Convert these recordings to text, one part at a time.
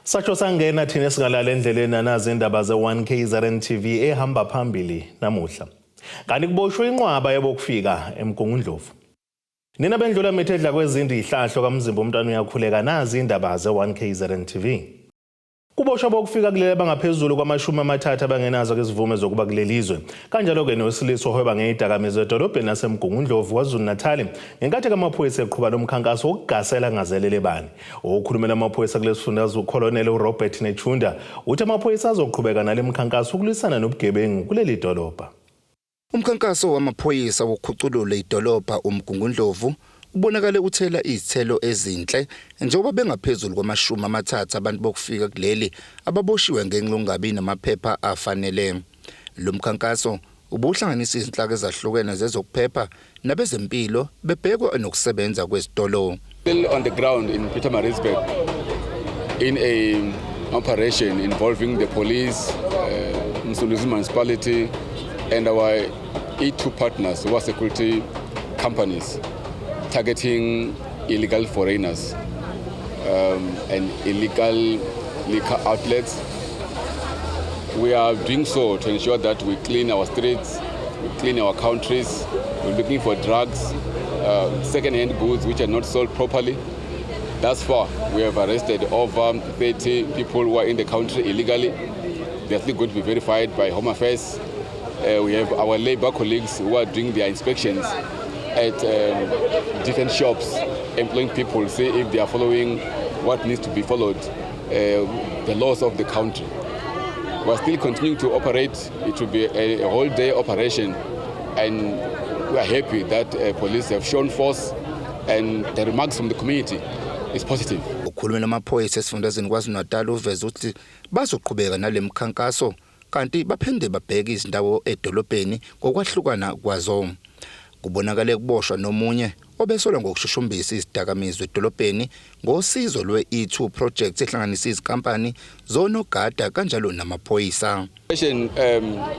Satsho sangena thina esingalala endleleni anazi indaba ze-1 KZN TV ehamba phambili namuhla. Kanti kuboshwe inqwaba yabokufika eMgungundlovu. Nina bendlula mithi edla kwezindi ihlahlo kaMzimba umntwana uyakhuleka nazi indaba ze-1 KZN TV. Kuboshwa bokufika kuleli abangaphezulu kwama-30 abangenazo izivume zokuba kuleli zwe. Kanjalo-ke nowesilisa ohweba ngezidakamizwa edolobheni laseMgungundlovu KwaZulu-Natal ngenkathi kamaphoyisa eqhuba lo mkhankaso wokugasela ngazelele bani. Okhulumela amaphoyisa kulesi sifundazwe uKholoneli uRobert Netshiunda uthi amaphoyisa azoqhubeka nale mkhankaso ukulwisana nobugebengu kuleli dolobha. Umkhankaso wamaphoyisa wokukhuculula idolobha uMgungundlovu ubonakale uthela izithelo ezinhle njengoba bengaphezulu kwama-30 abantu bokufika kuleli ababoshiwe ngenxa yokungabi namaphepha afanele. Lo mkhankaso ubuhlanganisa izinhlaka ezahlukene zezokuphepha nabezempilo bebhekwa nokusebenza kwezitolo. Still on the ground in Pietermaritzburg in a operation involving the police, Msunduzi municipality and our E2 partners who are security companies targeting illegal foreigners and illegal liquor outlets. We are doing so to ensure that we clean our streets, we clean our countries. We're looking for drugs, second-hand goods which are not sold properly. Thus far, we have arrested over 30 people who are in the country illegally. They are still going to be verified by Home Affairs. We have our labor colleagues who are doing their inspections at different shops, employing people, see if they are following what needs to be followed, the laws of the country. We are still continuing to operate. It will be a whole day operation, and we are happy that police have shown force and the remarks from the community is positive. Ukhulumela amaphoyisa esifundazweni KwaZulu-Natal uveze ukuthi bazoqhubeka nale mkhankaso kanti baphinde babheke izindawo edolobheni ngokwahlukana kwazo. Kubonakale kuboshwa nomunye obesolwa ngokushushumbisa izidakamizwa edolobheni ngosizo lwe-E2 project ehlanganisa izinkampani zonogada kanjalo namaphoyisa. Operation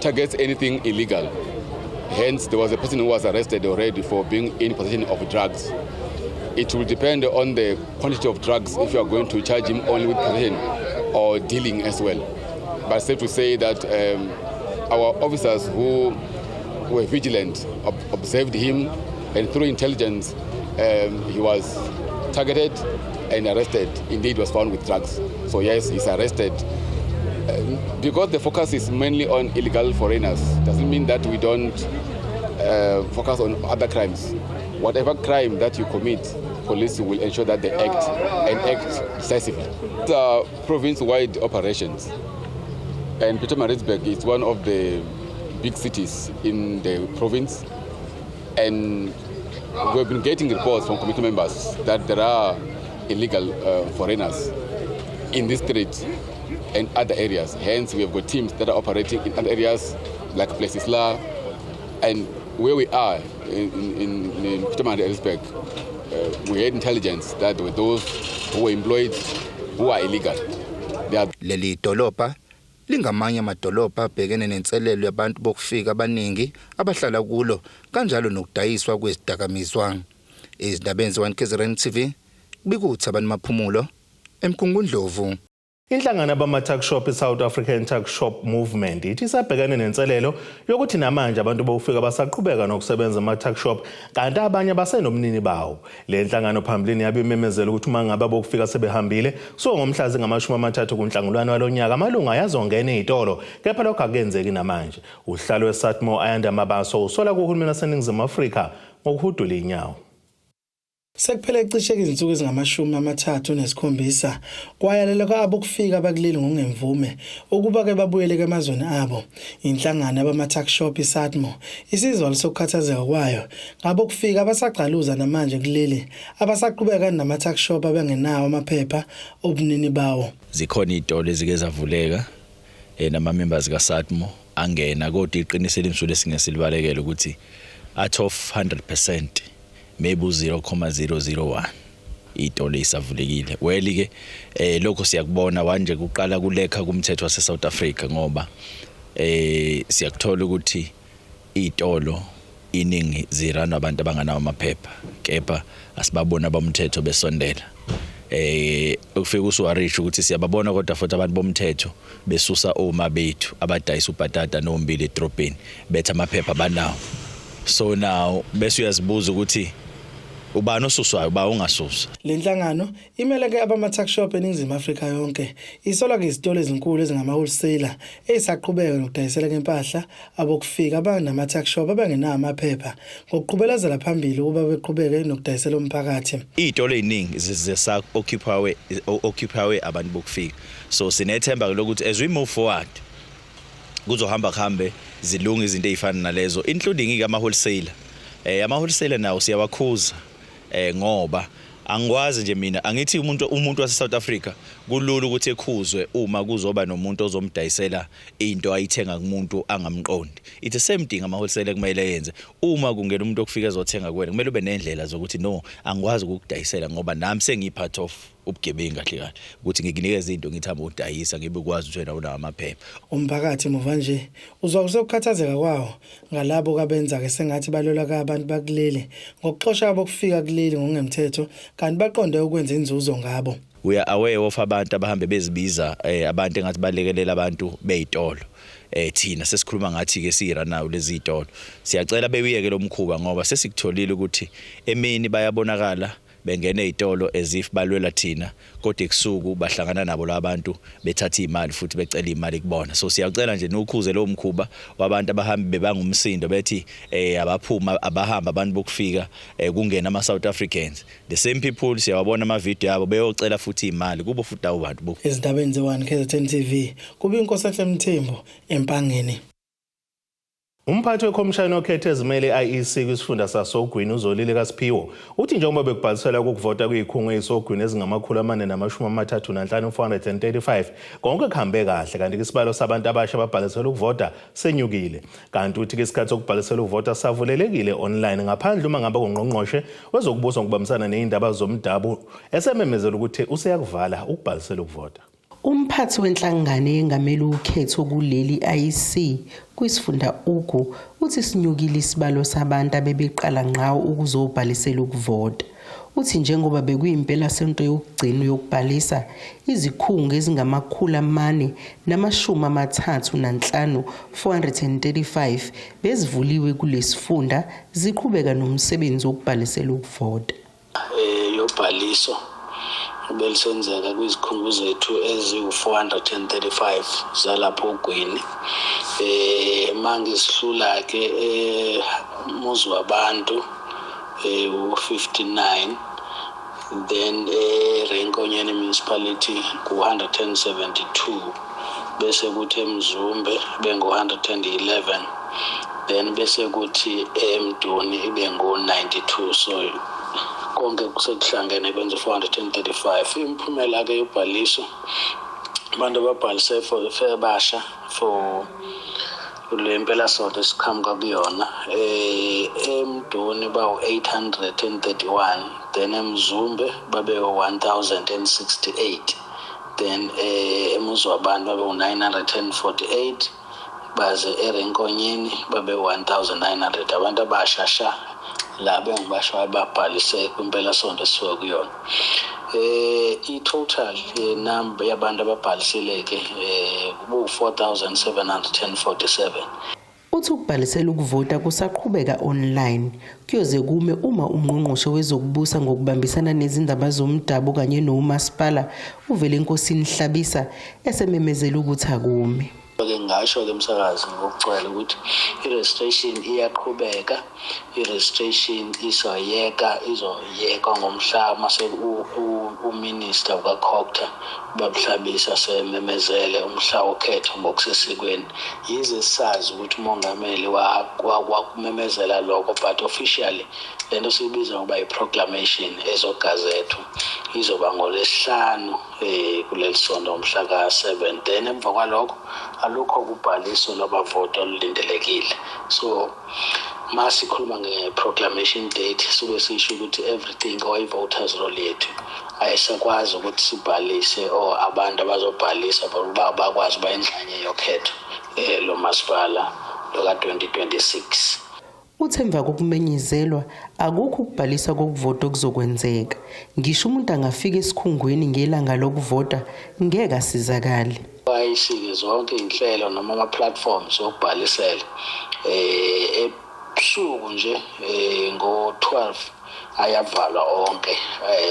targets anything illegal. Hence, there was a person who was arrested already for being in possession of drugs. It will depend on the quantity of drugs if you are going to charge him only with possession or dealing as well. But safe to say that our officers who were vigilant observed him, and through intelligence, he was targeted and arrested. Indeed, was found with drugs. So yes, he's arrested. Because the focus is mainly on illegal foreigners, doesn't mean that we don't focus on other crimes. Whatever crime that you commit, police will ensure that they act and act decisively. These are province-wide operations, and Pietermaritzburg is one of the big cities in the province, and we've been getting reports from community members that there are illegal foreigners in this street and other areas. Hence, we have got teams that are operating in other areas like Plessislaer, and where we are in Pietermaritzburg, we had intelligence that there were those who were employed who are illegal. They are Leli dolobha lingamanye amadolobha abhekene nenselelo yabantu bokufika abaningi abahlala kulo kanjalo nokudayiswa kwezidakamizwa. Izindabeni ze-1 KZN TV bikuthi Maphumulo eMgungundlovu. Inhlangano yabama-tuck shop i-South African Tuck Shop Movement ithi isabhekene nenselelo yokuthi namanje abantu bokufika basaqhubeka nokusebenza ema-tuck shop kanti abanye basenomnini bawo. Le nhlangano phambilini yabe imemezela ukuthi uma ngabe abokufika sebehambile kusuka ngomhla zingama-30 kuNhlangulana walo nyaka amalungu ayazongena ey'tolo, kepha lokho akenzeki namanje. Usihlalo weSATMO Ayanda Mabaso usola kuhulumeni waseNingizimu Afrika ngokuhudula inyawo. Sekuphele cishe izinsuku ezingama-37 kwayalelwa abokufika abakuleli ngokungemvume ukuba-ke babuyele emazweni abo. Inhlangano yabama-tuck shop iSATMO isizwakalise ukukhathazeka kwayo ngabokufika abasagcaluza namanje kuleli abasaqhubeka nama-tuck shop abangenawo amaphepha obunini bawo. Zikhona izitolo ezike zavuleka nama members kaSATMO angena, kodwa iqiniso elimsulwa esingesilibalekele ukuthi out of 100% maybe u0.001 izitolo isavulekile. Well ke lokho siyakubona manje kuqala kulekha kumthetho wase South Africa, ngoba siyakuthola ukuthi izitolo iningi zi-run-wa abantu abanganawo amaphepha, kepha asibabona abamthetho besondela. Ukufika usuwarisha ukuthi siyababona, kodwa futhi abantu bomthetho besusa oma bethu abadayisa ubhatata nombili edrobheni, betha amaphepha banawo. So now bese uyazibuza ukuthi ubani osuswayo, uba ungasuswa. Le nhlangano imele-ke abama-tuck shop eNingizimu Afrika yonke. Isola-ke izitolo ezinkulu ezingama-wholesaler ey'saqhubeka nokudayisela ngempahla abokufika abanama-tuck shop abangenawo amaphepha ngokuqhubelezela phambili ukuba beqhubeke nokudayisela umphakathi. Iy'tolo ey'ningi zisa-occupywe occupywe abantu bokufika, so sinethemba lokuthi as we move forward kuzohamba kuhambe zilunge izinto ey'fana nalezo, including-ke ama-wholesaler. Ama-wholesaler nawo siyawakhuza, ngoba angikwazi nje mina angithi umuntu wase South Africa kulula ukuthi ekhuzwe uma kuzoba nomuntu ozomdayisela into ayithenga kumuntu angamqondi. It's the same thing ama wholesaler kumele yenze. Uma kungena umuntu okufika ezothenga kuwena, kumele ube nendlela zokuthi no, angikwazi ukukudayisela ngoba nami sengiyi-part of ubugebengu kahle kahle, ukuthi ngikunikeze into ngithi hamba udayisa ngibe ukwazi ukuthi wena unawo amaphepha. Umphakathi muva nje uzwa kusekukhathazeka kwawo ngalabo kabenza-ke sengathi balwela abantu bakuleli ngokuxosha abokufika kuleli ngokungemthetho, kanti baqonde ukwenza inzuzo ngabo. We are aware of abantu abahambe bezibiza abantu engathi balekelela abantu beyitolo. Thina sesikhuluma ngathi ke siyiranayo lezi zitolo, siyacela bewuyeke lo mkhuba ngoba sesikutholile ukuthi emini bayabonakala bengena ezitolo as if balwela thina, kodwa ekusuku bahlangana nabo labantu bethatha imali futhi becela imali kubona. So siyacela nje nukhuze lo mkhuba wabantu abahambi bebanga umsindo bethi abaphuma, abahamba abantu bokufika, kungena ama South Africans. The same people siyawabona ama video yabo beyocela futhi imali kubo futhi abo bantu. Ezindabeni ze-1 KZN TV kube iNkosenhle Mthembu eMpangeni. Umphathi wekhomishani okhethe ezimele i-IEC kwisifunda sasoGwini, uZolile kaSiphiwo, uthi njengoba bekubhaliselwa ukuvota kuyikhungo eyisogwini ezingama-435, 435, konke kuhambe kahle, kanti isibalo sabantu abasha ababhaliselwa ukuvota senyukile. Kanti uthi isikhathi sokubhalisela ukuvota savulelekile online, ngaphandle uma ngabe ungqongqoshe wezokubusa ngokubambisana nezindaba zomdabu esememezela ukuthi useyakuvala ukubhalisela ukuvota. Umphathi wenhlangano yengamela ukhetho kuleli, IEC, kwisifunda Ugu, uthi sinyukile isibalo sabantu abebeqala ngqa ukuzobhalisela ukuvota. Uthi njengoba bekuyimpela sonto yokugcina yokubhalisa, izikhungo ezingama-435, 435, bezivuliwe kulesifunda ziqhubeka nomsebenzi wokubhalisela ukuvota. Yobhaliso belisenzeka kwizikhungo zethu eziwu-435 zalapho ogwini. Mangisihlula ke muzi wabantu u-59, then eRay Nkonyeni Municipality ku-172, bese kuthi eMzumbe bengu-111, then bese kuthi eMdoni ibe ngu-92. So konke kusekuhlangene kwenza 435. Imiphumela ke yobhaliso, abantu ababhalise for the basha for le mpelasonto esiqhamuka kuyona, eMdoni bawu-831, then eMzumbe babe 1068, then emuzi wabantu babe u-948, baze eRay Nkonyeni babe 1900. Abantu abasha sha laba engibasho ababhalise kwimpelasonto esisuka kuyona. I-total number yabantu ababhalisile ke ku-4747. Uthi ukubhalisela ukuvota kusaqhubeka online, kuyoze kume uma ungqongqoshe wezokubusa ngokubambisana nezindaba zomdabu kanye nomasipala uVelenkosini Hlabisa esememezela ukuthi akume. Ke ngingasho ke, umsakazi, ngokugcwele ukuthi i-registration iyaqhubeka. I-registration izoyeka izoyekwa ngomhla mase uminister kaCogta babuHlabisa sememezele umhla wokhetho ngokusesikweni. Yize sazi ukuthi umongameli wakumemezela lokho, but officially lento siyibiza ngokuba i-proclamation ezogazethwa izoba ngolwesihlanu kuleli sonto, umhla ka-7. Then emva kwalokho alukho kubhaliso lwabavoti olulindelekile. So masikhuluma nge-proclamation date suke sisho ukuthi everything or i-voters roll yethu ayisakwazi ukuthi sibhalise or abantu abazobhalisa bakwazi uba ingxenye yokhetho lo masipala loka-2026. Uthi emva kokumenyezelwa akukho ukubhaliswa kokuvota okuzokwenzeka. Ngisho umuntu angafika esikhungweni ngelanga lokuvota ngeke asizakale. Ayisike zonke iy'nhlelo noma ama-platforms okubhalisela ebusuku nje ngo-12 ayavalwa onke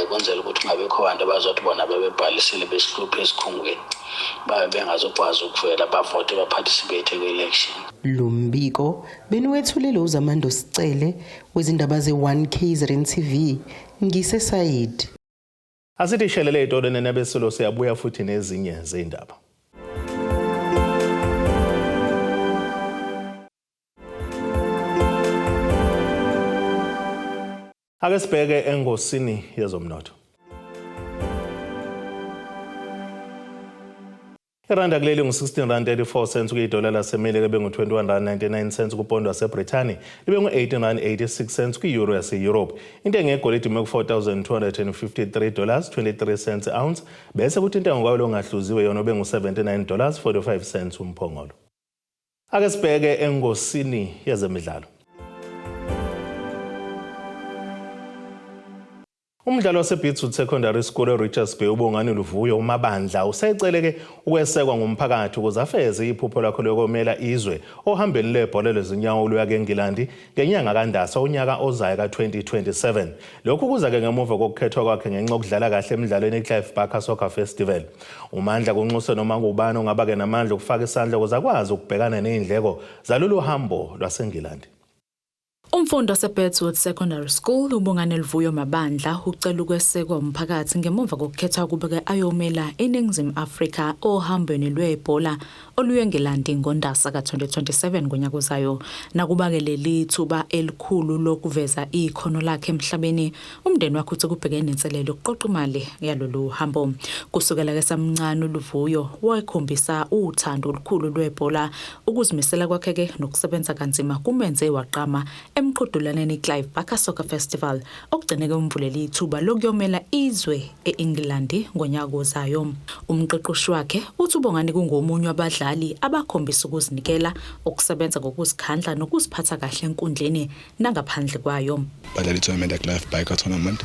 kwenzela ukuthi kungabikho bantu abazothi bona bebebhalisile besihluphe esikhungweni, babe bengazokwazi ukuvela bavote ba-participate kwi-election. Lo mbiko beniwethulele uZamando Sicele wezindaba ze-1 KZN TV ngiseSayidi. Asithi shelele ey'tolo nenabesilo, siyabuya futhi nezinye zey'ndaba. Ake sibheke engosini yezomnotho. Iranda kuleli ngu-16 rand 34 cents kuyidola laseMelika, bengu-21 rand 99 cents kupondo waseBrithani, libe ngu-18 rand 86 cents kwi-euro yase-Europe. Intengo yegolide ime ku-$4,253 23 cents ounce, bese kuthi intengo kwayo longahluziwe yona bengu-$79 45 cents umphongolo. Ake sibheke engosini yezemidlalo. Umdlalo waseBeatswood Secondary School eRichards Bay, uBongani Luvuyo uMabandla, useceleke ukwesekwa ngumphakathi ukuze afeze iphupho lakhe lokomela izwe ohambeni lwebhola lezinyawo oluya eNgilandi ngenyanga kaNdasa unyaka ozayo ka-2027. Lokhu kuza-ke ngemuva kokukhethwa kwakhe ngenxa yokudlala kahle emidlalweni iClive Barker Soccer Festival. Umandla kunxuse noma ngubani ongaba-ke namandla okufaka isandla ukuze akwazi ukubhekana ney'ndleko zalolu hambo lwaseNgilandi. Umfundi waseBeatswood Secondary School uBongani Luvuyo Mabandla ucela ukwesekwa umphakathi ngemuva kokukhethwa ukuba ayomela iNingizimu Afrika ohambweni lwebhola oluya eNgilandi ngoNdasa ka-2027 ngonyaka ozayo. Nakuba-ke leli thuba elikhulu lokuveza ikhono lakhe emhlabeni, umndeni wakhe uthi kubhekene nenselelo yokuqoqa imali yalolu hambo. Kusukela kesamncane uLuvuyo wayekhombisa uthando olukhulu lwebhola. Ukuzimisela kwakhe-ke nokusebenza kanzima kumenze waqama emqhudelwaneni iClive Barker Soccer Festival, okugcine kumvulela ithuba lokuyomela izwe e-England ngonyaka ozayo. Umqeqeshi wakhe uthi uBongani kungomunye wabadlali abakhombisa ukuzinikela, ukusebenza ngokuzikhandla nokuziphatha kahle enkundleni nangaphandle kwayo. Badlala i-tournament ya-Clive Barker tournament,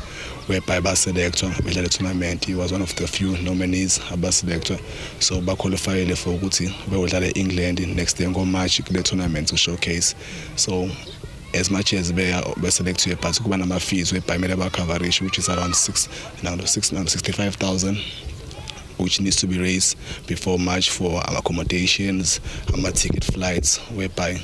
whereby baselectwa bedlala i-tournament. He was one of the few nominees abaselectwa, so baqualifyile for ukuthi beyodlala e-England next year ngo-March kule tournament to showcase. So as much as beselectwe, but kuba nama-fees whereby kumele bacoverishe, which is around 6 no, 6 no, 65,000, which needs to be raised before March for accommodations, ama-ticket flights, whereby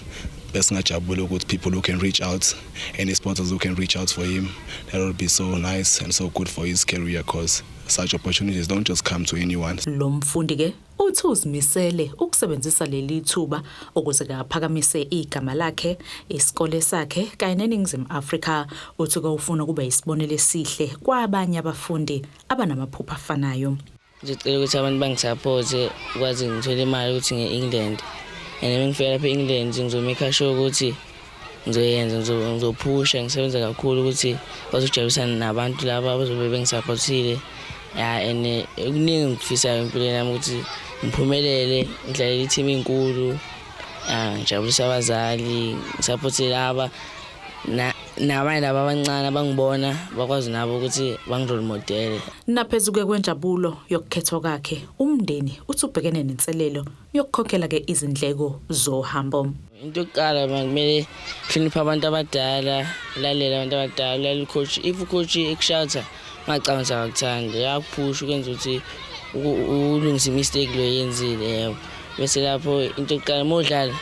besingajabula ukuthi people who can reach out, any sponsors who can reach out for him, that would be so nice and so good for his career, because such opportunities don't just come to anyone. Lo mfundi ke uthi uzimisele ukusebenzisa leli thuba ukuze aphakamise igama lakhe, isikole sakhe kanye neNingizimu Afrika. Uthi ke ufuna ukuba isibonelo esihle kwabanye abafundi abanamaphupho afanayo. Ngizocela ukuthi abantu bangisupporte ukwazi ngithole imali ukuthi ngiye-England, and uma ngifika lapha e-England ngizomake sure ukuthi ngizoyenza, ngizophusha, ngisebenze kakhulu ukuthi bazojabulisana nabantu laba abazobe bengisupportile ya. And kuningi engikufisayo empilweni yami, ukuthi ngiphumelele, ngidlalele i-team enkulu ya, ngijabulise abazali, ngisupporte laba nabanye laba abancane abangibona, bakwazi nabo ukuthi bangi-role modele. Naphezu kwenjabulo yokukhethwa kwakhe, umndeni uthi ubhekene nenselelo yokukhokhela ke izindleko zohambo. Into yokuqala, kumele hloniphe abantu abadala, ulalela abantu abadala, ulalela ucoach. If ucoach ekushouta, ungacabanga ukuthi akakuthandi, uyakuphusha ukwenza ukuthi ulungise imistake lo yenzile, yebo. Bese lapho into yokuqala, uma udlala,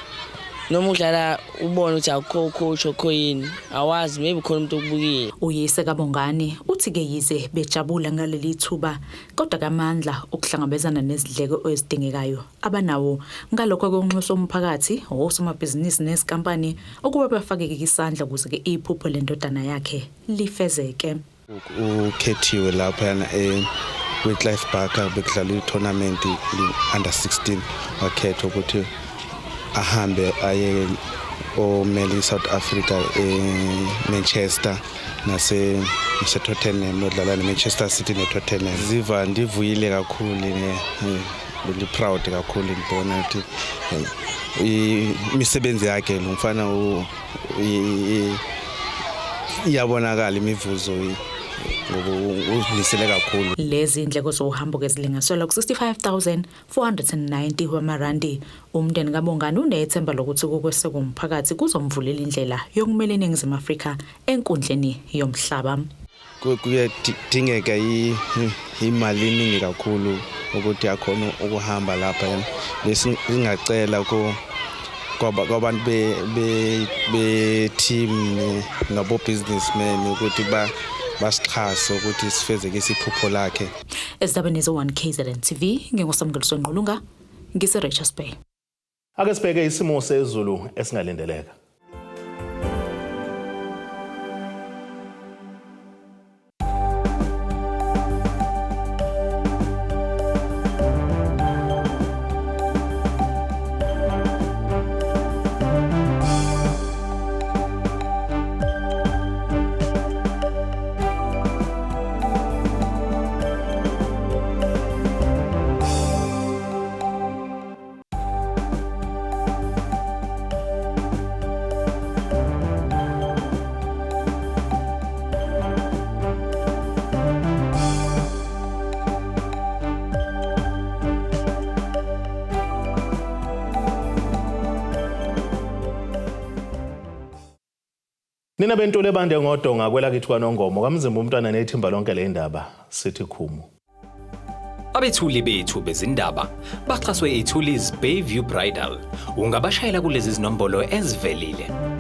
noma udlala ubone ukuthi akukho coach, okho yini, awazi, maybe khona umuntu okubukile. Uyise kaBongani uthi ke yize bejabula ngaleli thuba, kodwa kamandla ukuhlangabezana nezidleko ezidingekayo abanawo. Ngalokho konxusa umphakathi, osomabhizinisi nezinkampani ukuba bafake isandla ukuze ke iphupho lendodana yakhe lifezeke. Ukhethiwe laphayana kwi-Clive Barker, bekudlala i-tournament under 16, wakhethwa ukuthi ahambe aye omela i-South Africa e-Manchester nase-Tottenham, odlala ne-Manchester City ne-Tottenham. Ziva ndivuyile kakhulu, ndi-proud kakhulu, ndibona ukuthi Imisebenzi yakhe lo mfana iyabonakala imivuzo ngoba uzimisele kakhulu. Lezi ndleko zohambo ke zilinganiselwa ku-65,490 wamarandi. Umndeni kaBongani unethemba lokuthi ukwesekwa umphakathi kuzomvulela indlela yokumela iNingizimu Afrika enkundleni yomhlaba. Kuyadingeka imali eningi kakhulu ukuthi akhona ukuhamba lapha. Besingacela kwabantu be-team nabo businessmen ukuthi basixhase ukuthi sifezekise iphupho lakhe. Ezindabeni ze-1 KZN TV, nginguSamukeliso Ngqulunga, ngise-Richards Bay. Ake sibheke isimo sezulu esingalindeleka. Nina bentule bande ngodonga kwelakithi kwaNongoma kwaMzimba umntwana nethimba lonke le ndaba sithi khumu. Abethuli bethu bezindaba baxhaswe iThulis Bayview Bridal. Ungabashayela kulezi zinombolo ezivelile.